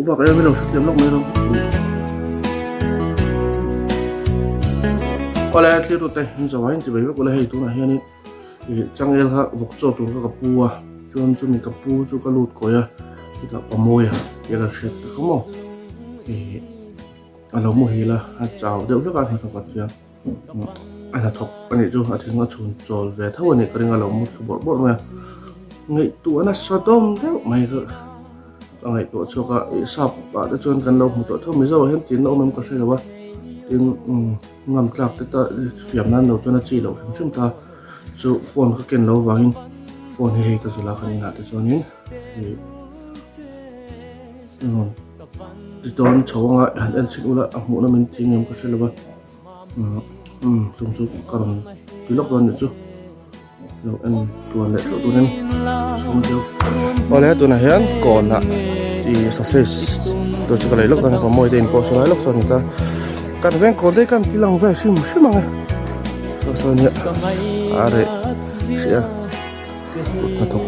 Kuhva ka ei a min lo hrethiam lawk mai rawh. Awle thlir tute in zawh aiin chivei vek ula hei tunah hianin ih changel kha vawk chaw tur kha ka pu a chuan chumi ka pu chu ka lut kawi a chutah pamawi a tia ka hriat tak maw ih a lo muhil a a chau deuh hlek a hnathawk ah chuan a hnathawk a nih chu a thing a chhun chawl ve tho a nih ka ring a lo mu thlu bawrh bawrh mai a ngaihtuah nasa dawm deuh mai kha ka ngaihtuah chhuak a ih sap ah te chuan kan lo hmu tawh tho mizo ah hian tin a awm em ka hre lo a tin umm ngam tlak te ta fiam nan lo chuan a chi loh hrim hrim ta chu phone ka ken lo vangin phone hi hei ka zula kan inah te chuanin ih ti dawn chho anga han en chhin ula a hmuh na min ti ngem ka hre lo a umm chung chu ka rawn ti lawk dawn nih chu lo en tuan leh hlauh turin chhung deuh awle tunah hian kawnah ih sausage tur chu ka lei lawk dawn a pawh mawi te in pawh saw lai lawk saw a ni ta kan veng kawn te hi kan ti lang vel hrim hrim ang e saw saw nia a reh hrih a kut hnathawk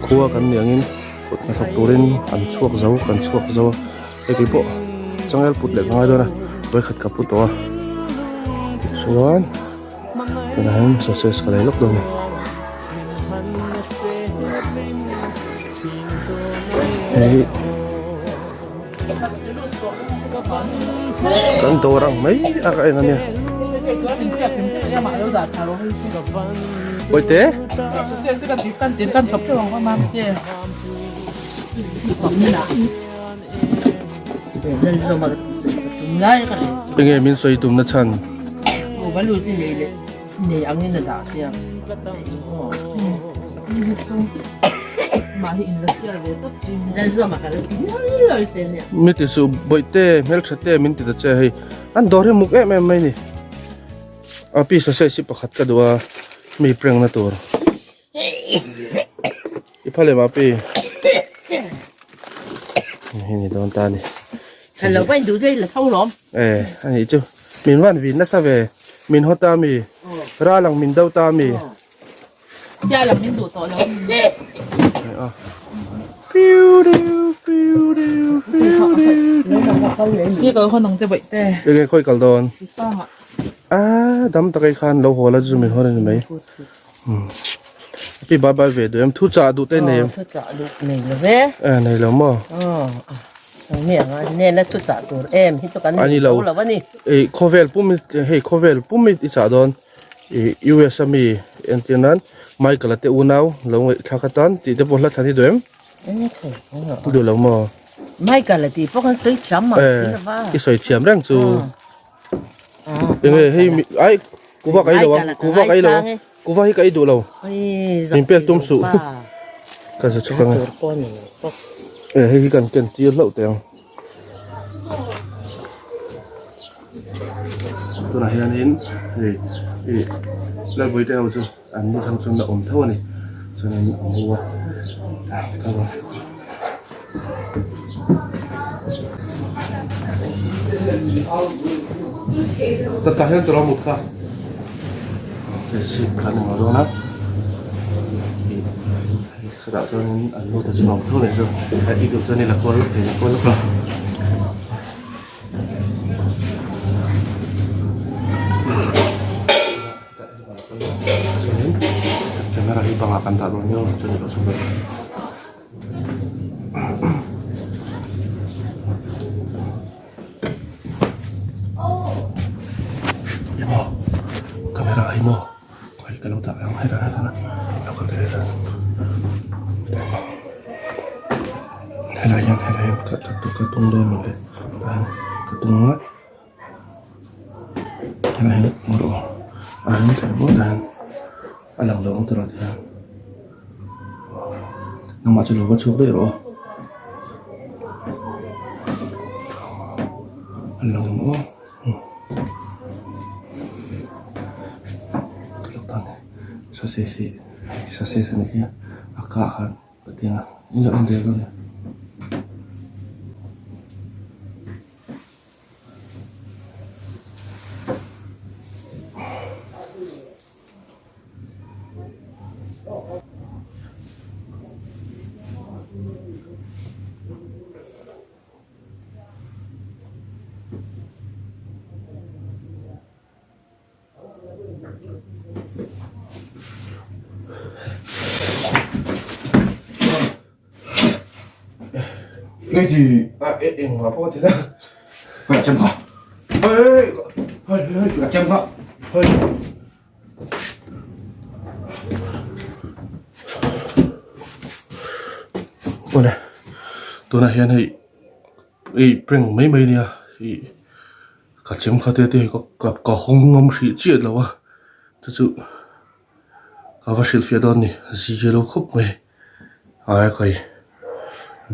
khua kan ni angin kut hnathawk turin an chhuak zo kan chhuak zo a hei keipawh changel put leh ka ngai dawn a vawikhat ka pu tawh a tichuan. Tunah hian sausage ka lei lawk dawn a ni. Hei kan dawr ang mai a ka en a nia. Bawihte. Enge min sawi tum na chhan? Mi ti suh bawihte hmeltha te min ti ta che hei an dawr hi muk em em mai ni a pi sausage hi pakhat ka duh a mi prank na tur. I phal em api? Hei ni dawn ta ni. Hello pain du dei la tho lom. Eh, ani chu. Min van vin nasa ve. Min hot ta mi. Ra lang min do ta mi. Sia lang min du to lo. Piu diu piu diu piu diu. Ni ko hon ang che boi te. Enge khoi kal don. Ah, dam takai khan lo hola chu min hon ani mai. Pi bye bye ve duh em thu chah duh te nei em thu chah duh nei lo ve eh nei lo maw nge anga ne la thu chah tur em hi chu kan ani lo lo ani ei khawvel pum hei khawvel pum i chah dawn i US ami entir nan Michael te unau lo ngaih thlak atan tih te pawh hla thlan hi duh em duh lo maw Michael ti pawh kan sawi thiam mang eh i sawi thiam reng chu enge hei ai Kuva ka ei lo ang, kuva ka ei lo ang, kuva hi ka ei duh lo. Min pek tum suh. Ka za chhuk ang e. Eh hei hi kan ken tir hlauh teh ang. Tunah hianin hei ih Lalbui te ho chu an ni ho chuan la awm tho a ni. Chuanin a mu a tho a. Tah hian tawrh a mut kha kan englo dawn a chutah chuanin an nu te chu a awm tho leh chu i duh chuan i la kual lawk thei la kual lawk a. Chuanin camera hi bangah kan dah dawn nia chuan i lo chhuk dawn. Emaw camera hi maw khawi ka lo dah ang hetah hetah lo kal leh hetah helai hian helai hian ka ka tung dawn mawle tah hian ka tung ang a helai hian hmu rawh aw a rem thei maw tah hian a lang lo ang tawrh ah te hian. Nangmah chu lo va chhuak daih rawh aw. A lang ang aw. Sausage hi sausage a nih hi a kah khan ka ti ang a in lo en zel dawn nia. Nge ti? A e eng ma pawh ti na. Hei chem kha. Hei hei hei ka chem kha. Hei. Awle tunah hian hei ei prank mai mai ania ih ka chem kha te te hi ka ka hawng ngam hrih chiah lo a chu chu ka va hrilhfiah dawn a ni zia lo khawp mai ai kai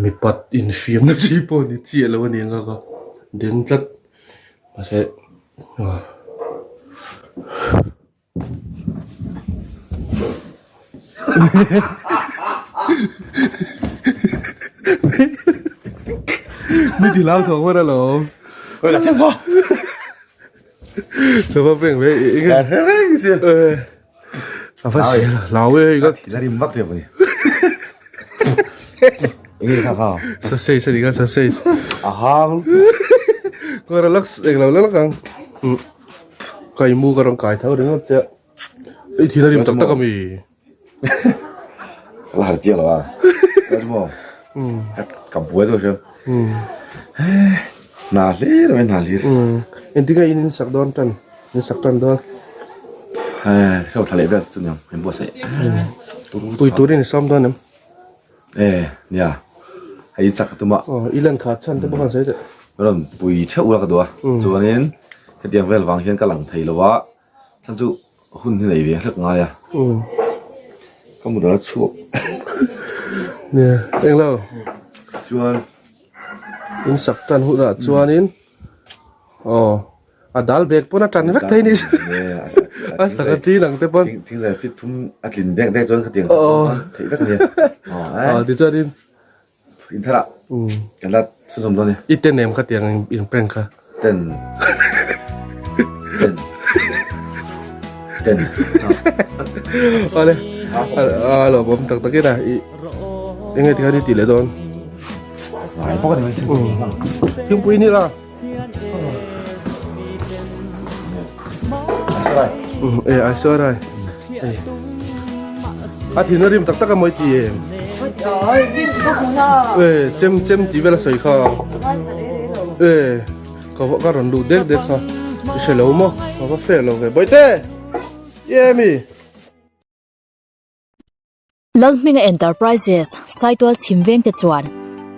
mipat infiamna chi pawh ni chiah lo a ni ang a ka den tlat mahse ah. Mi ti lau thawng mana lo. Oi la chem ho. Thava peng ve i nge. He reng si. A fa si lau e ka. La rim vak trep ani. Nge kha kha. Sa sei sa ni ka sa sei. A hang. Ko relax eng lo lak ang. Kai mu ka rawn kai tho ringawt che a, i thil a rim tak tak ami? La har chiang lo a, ka chu maw ka buai deuh hriam hna hlir mai hna hlir. Engtin nge in in sak dawn tan, in sak tan dawn? Hei thla leh vel chu niang in buatsaih. Pui turin i sawm dawn em? E nia hei in sak ka tum a. Aw i lan kha chhan te bawk an sawi teh. Rawn pui theuh ula ka duh a chuanin hetiang vel vang hian ka lang thei lo a chhan chu hun hi nei ve hlek ngai a. Ka mut a chhuak. Nia englo. Chuan. In sak tan hunah chuanin aw. A dal bag pawn a tan vek thei ni a sak a ṭin ang te pawn. Thing zai fit thum a tlin dek dek chuan khatiang chuan theih vek a nia. Aw tichuanin. In thar ah kan la chhunzawm dawn a ni. I ten em khatiang in prank kha? Ten. Ten. Ten. Awle. A lawmawm tak takin a i enge tikhan i tih leh dawn? Ngai bawk a ni mai. Thingpui ni la. E ai saw rai a thin a rim tak tak a mawi ti em e chem chem tih vel a sawi kha e ka va ka rawn luh dek dek kha i hre lo maw ka va fair lo ve bawihte i em i. Lalhminga Enterprises, Saitual chhim vengte chuan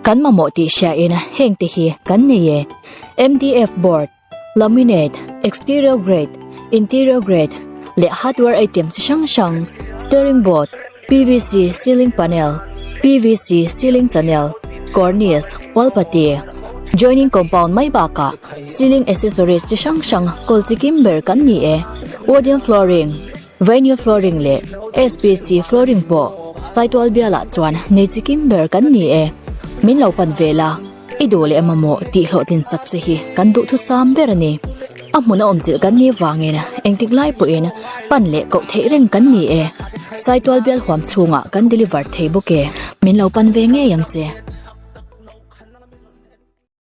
kan mamawh tih hriain hengte hi kan nei e, MDF board, laminate, exterior grade, interior grade leh hardware item chi hrang hrang, steering board, PVC ceiling panel, PVC ceiling channel, cornice, wall putty, joining compound mai bakah ceiling accessories chi hrang hrang kawl chi kim ber kan ni e, wooden flooring, Vinyl flooring leh SPC flooring pawh Saitual bialah chuan nei chi kim ber kan ni e. Min lo pan ve la, i duh leh mamawh tih hlawhtlin sak che hi kan duhthusam ber a ni. A hmun a awmchilh kan nih vangin engtik lai pawhin pan leh koh theih reng kan ni e. Saitual bial huam chhungah kan deliver thei bawk e. Min lo pan ve ngei ang che.